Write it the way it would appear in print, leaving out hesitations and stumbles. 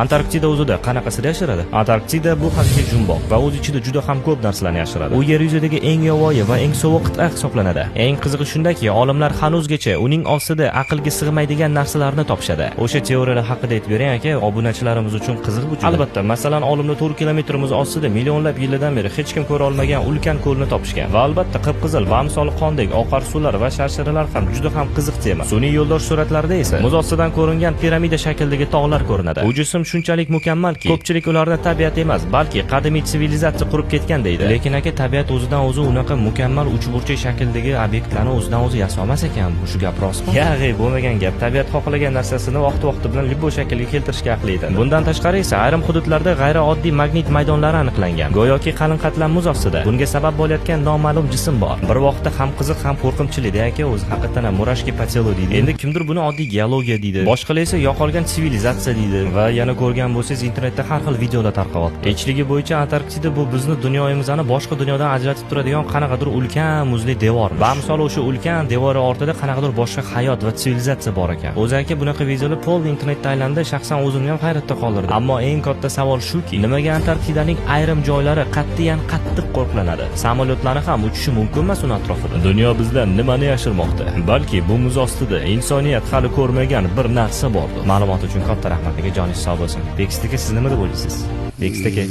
Antarktida o'zida qanaqasida yashiradi? Antarktida bu haqiqiy jumboq va o'z ichida juda ham ko'p narsalarni yashiradi. U yer yuzidagi eng yovvoyi va eng sovuq qit'a hisoblanadi. Eng qizig'i shundaki, olimlar hanuzgacha uning ostida aqlga sig'maydigan narsalarni topishadi. O'sha teoriyalar haqida aytib bering, aka, obunachilarimiz uchun qiziq bu juda. Albatta, masalan, olimlar 4 kilometr muz ostida millionlab yillardan beri hech kim ko'ra olmagan ulkan ko'lni topishgan. Va albatta, qip-qizil, bamisoli qondek oqar suvlar va sharsharalar ham juda ham qiziq tema. Sun'iy yo'ldosh suratlarida esa muz ostidan ko'ringan piramida shaklidagi tog'lar ko'rinadi. Bu jism shunchalik mukammalki, ko'pchilik ularni tabiat emas, balki qadimiy sivilizatsiya qurib ketgan deydi. Lekin, aka, tabiat o'zidan o'zi unaqa mukammal uchburchak shakldagi obyektlarni o'zidan o'zi yasamas ekan. Bu shu gap rostmi? Yag'i, bo'lmagan gap. Tabiat xohlagan narsasini vaqti-vaqti bilan любой shaklga keltirishga aqli yetadi. Bundan tashqari esa ayrim hududlarda g'ayrioddiy magnit maydonlari aniqlangan. Go'yoki qalin qatlam muz ostida bunga sabab bo'layotgan noma'lum jism bor. Bir vaqtda ham qiziq, ham qo'rqinchli, aka, o'zi haqiqatan ham мурашки по телу deydi. Endi kimdir buni oddiy geologiya deydi, boshqalar esa yo'qolgan sivilizatsiya deydi va yana ko'rgan bo'lsangiz, internetda har xil videolar tarqalyapti. Aytishligi bo'yicha, Antarktida bu bizni dunyomizni boshqa dunyodan ajratib turadigan qanaqadir ulkan muzli devor. Bamisoli o'sha ulkan devor ortida qanaqadir boshqa hayot va sivilizatsiya bor ekan. O'zi, aka, bunaqa videolar полный internetda aylandi, shaxsan o'zimni ham hayratda qoldirdi. Ammo eng katta savol shuki, nimaga Antarktidaning ayrim joylari qat'iyan qattiq qo'riqlanadi? Samolyotlarni ham uchishi mumkin emas uni atrofida. Dunyo bizdan nimani yashirmoqda? Balki bu muz ostida insoniyat hali ko'rmagan bir narsa bordir. Ma'lumot uchun katta rahmat, aka, joningiz sog' bo'lsin. Bekist aka, siz nima deb o'ylaysiz? Bekist aka.